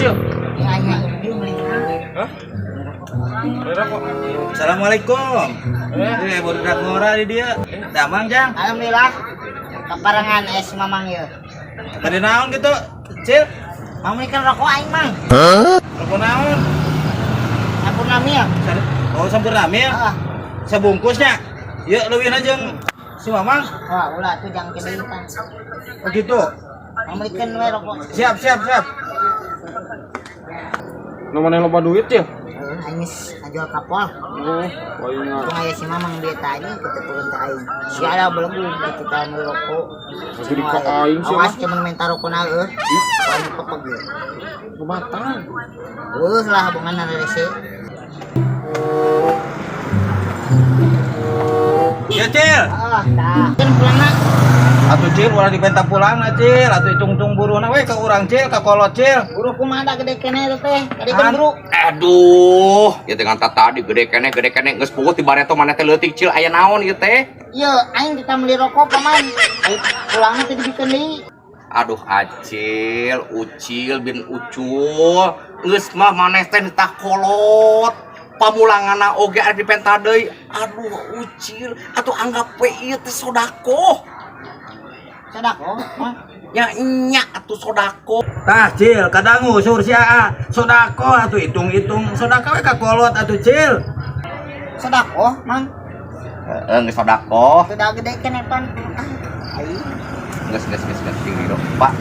Cil? Ya aing dia beli. Hah? Beli rokok. Assalamualaikum. Eh. Eh, budak ngora di dia. Damang, Jang. Alhamdulillah. Kaparengan es mamang ye. Tadi naon gitu, Cil? Mang meulikeun rokok aing, Mang. Rokok naon? Sampurna mil. Oh, sampurna mil. Heeh. Sabungkusnya. Yuk, leuwihna jeung si Mamang. Wah, ulah tuh jangan keduitan. Oh gitu. Mang meulikeun we rokok. Siap, siap, siap. Nu maneh loba duit, Cil? Heeh, aing geus ngajual kapol. Oh, waingan. Untung aya si Mamang dia tadi kita turun ke aing. Si ada belegu gitu tah meuli rokok. Lagi di ka aing sih, Awas mah. cuman minta rokok na eueuh. Wah, pepeg ge. Batang. Eueuh lah hubungan rese. Ya, Cil. Ah, tah. Kan pulangna. Atuh Cil, ulah dipenta pulang na, Cil. Atuh hitung-hitung buruhna we ka urang, Cil, ka kolot, Cil. Buru kumaha da gede keneh eta teh. Gede kan buru. Aduh, ya dengan tadi gede kene geus puguh ti bareto maneh teh leutik Cil aya naon ieu teh? Ieu aing kita meuli rokok paman. Aing pulangna teh dibikeun deui. Aduh Acil, Ucil bin Ucul, geus mah maneh teh nitah kolot. Pamulanganna oge arek dipenta deui. Aduh Ucil, atuh anggap we ieu teh sodakoh. Sodakoh, Mang. Nya nya atuh sodakoh. Tah, Cil, kadang ngusur si Aa. Sodakoh atuh hitung-hitung sodakoh we ka kolot atuh, Cil. Sodakoh, Mang. Heeh, geus sodakoh. Teu da gede keneh pan. Ah, aing. Geus geus geus geus tinggi dong. Pak,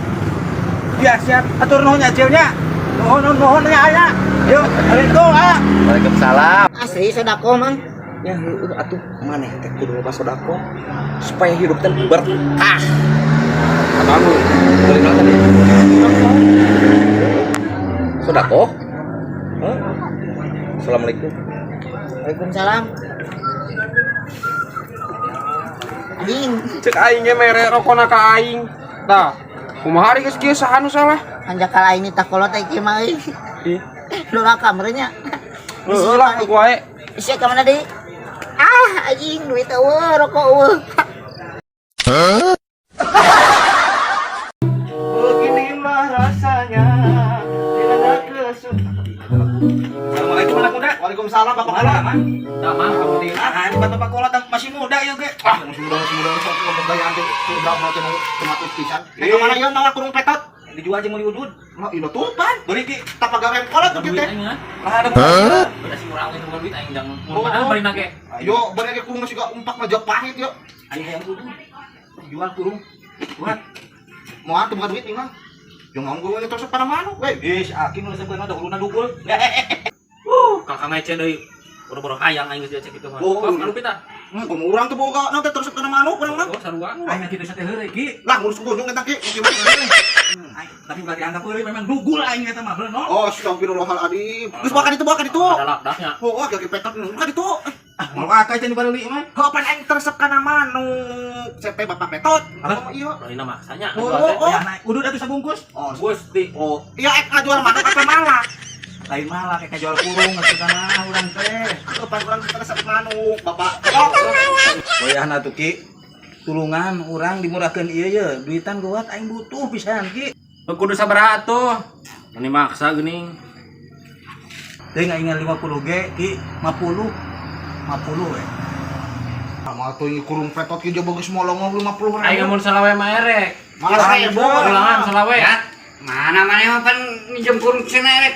Ya, siap. Atur nuhun ya, Cil nya. Nuhun, nuhun, nuhun nya aya. Yuk, Assalamualaikum, ah. Waalaikumsalam. Asli sodakoh, Mang. Ya heueuh atuh maneh teh kudu loba sodakoh supaya hidup teh berkah. Kamu beli naon tadi? Sodakoh? Hah? Assalamualaikum. Waalaikumsalam. Anjing, Cek aing ge mere rokona ka aing. Tah, kumaha ari geus kieu saha nu salah? hanjakal aing nitah kolot teh kieu mah euy. Ih, Duraka meureun nya. heueuh lah ku wae. Isi ka mana deui? Ah, anjing duit eueuh, rokok eueuh. Beginilah rasanya tidak ada kesukaan. Assalamualaikum anak muda. Waalaikumsalam Bapak Mana, Kolot. Mang? Damang alhamdulillah. Ah, ini bapak kolot masih muda ya, ge. Ah, masih muda sok ngomong gaya anti udah mau teu teu pisan. Eh, ka mana ieu nawar kurung petot? Dijual aja meuli udud. Mah ieu tuh pan. Beri ki. Tak pagawe kolot tuh Duit teh. aing mah. Lah ada muda. Udah sih urang itu bukan duit aing jang Oh, mun mana oh. bari nage. Ayo, bari ge kurung siga umpak mah pahit yo. Aing hayang udud. Dijual kurung. Buat. Moal teu boga duit ieu mah. Yo ngomong gue terus pada manuk we. Ih, si Aki nu resep ada huluna dugul. Kakak ngece deui. Boro-boro hayang aing geus diacek itu mah. Oh, Oh, anu pita. Kumaha urang teu boga naon teh terus kana manuk urang mah. Oh, sarua. Aing kitu teh heureuy ki. Lah ngurus gunung eta ki. Aing tapi ulah dianggap heureuy memang dugul aing eta mah bener no. Oh, astagfirullahaladzim. Geus bawa ka ditu, bawa ka ditu. Ada lakdaknya. Oh, kaki petot ka ditu. Ah, mau akay teh nu mah. Heuh, pan aing teresep kana manuk. CP Bapak Petot. Apa? Oh, iya. Lainna maksanya. Oh, oh, oh. Ya naik udud atuh sabungkus. Oh, Gusti. oh. Iya, ek ngajual manuk apa malah? Lain malah kayak jual kurung atuh kana urang teh. Heuh, pan urang teresep manuk, Bapak. Oh, Wayahna tuh Ki. Tulungan urang dimurahkeun ieu ye, duitan geuwat aing butuh pisan Ki. Kudu sabaraha atuh. Ini maksa geuning. Teuing aing 50 G Ki, 50. 50 we. Sama tuh ini kurung petot ki coba geus molongong 50 Aing ribu. mun salawe mah erek. Malah ribu. Ulangan salawe. Ya, mana mana mah pan minjem kurung cenah erek.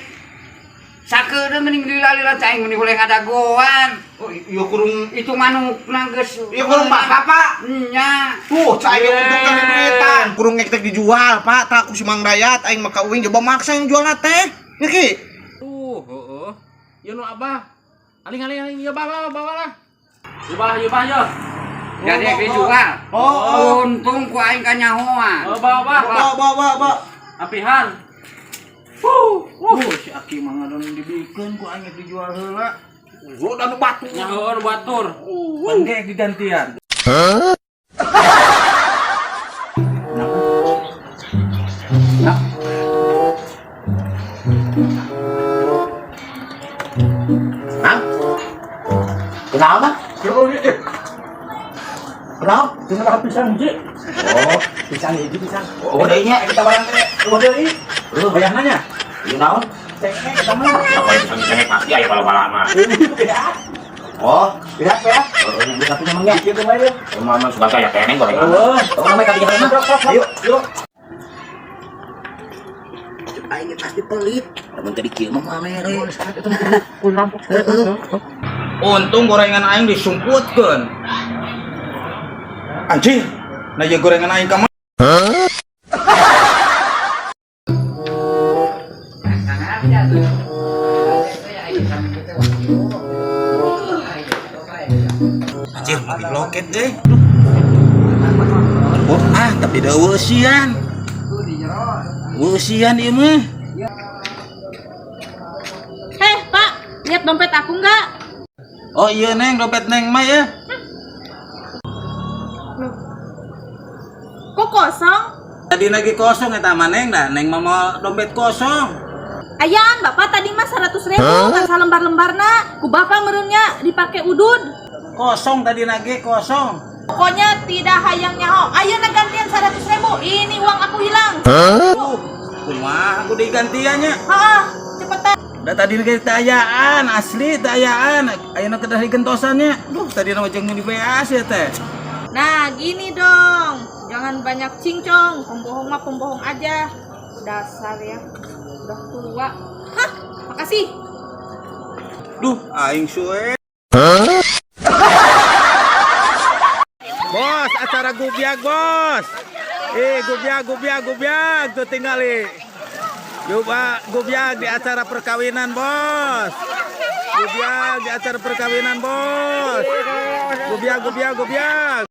Sakedeun mending lila-lila cai mending boleh ngadagoan. Oh, iya kurung Itu manukna geus. Iya kurung Bapak, Pak. Nya. Tuh, cai ge untung kan duitan. Kurung ngek dijual, Pak. Tak ku si Mang Dayat aing mah ka uing coba maksa yang jualna teh. Nya Ki. Tuh, heeh. Ieu nu abah. Aling aling aling ieu bah bah bawa lah. Ieu bah ieu bah ieu. Jadi dijual. Oh, Untung ku aing kanyahoan. Oh, bawa bah. Bawa bawa bawa bawa. Apihan. Oh, si Aki mah ngadon dibikeun ku aing dijual heula. Gua udah nu batu. Nya heueuh nu batur. Pan ge digantian. Hah? Kenapa? Kenapa? Cenah pisang hiji. Oh, Pisang hiji pisang. Oh, Deui nya kita barang teh. Eueuh deui. Eueuh. Bayarna nya. Ieu naon? Cengek eta mah. Apa yang bisa cengek pasti aya bala-bala mah. Oh, Lihat ya. oh, tapi memangnya. Kieu mah ya. Emang suka kayak keneng gorengan. Heueuh, tong namanya ka dieu mah. Ayo, yuk. Aing pasti pelit. Lamun tadi kieu mah mere. Untung gorengan aing disumputkeun. Anjir, nah ieu gorengan aing ka mana? Anjir, mau diloket deh. Oh, ah, tapi da eusian. Eusian ieu mah. Heh, Pak, lihat dompet aku nggak? Oh iya neng, dompet neng mah ya. Loh. Kok kosong? Tadi lagi kosong eta mah neng dah, neng mah mau dompet kosong. Ayaan, Bapak tadi mah 100 ribu, kan salembar-lembarna. Ku Bapak meureun nya dipake udud. Kosong tadi lagi kosong. Pokoknya tidak hayang nyaho. Ayo gantian 100 ribu. Ini uang aku hilang. Kumaha aku digantiannya? Ah, cepetan. Da tadi lagi tayaan, asli tayaan. Ayeuna kedah digentosannya. Duh, tadi nama jeung di beas ya teh. Nah, gini dong. Jangan banyak cincong. Pembohong mah pembohong aja. Dasar ya. Udah tua. Hah, makasih. Duh, aing suwe. Bos, acara gubyag, bos. Eh, gubyag, gubyag, gubyag tuh tinggali. Coba gubyag di acara perkawinan, bos. Gubyag di acara perkawinan, bos. Gubyag, gubyag, gubyag.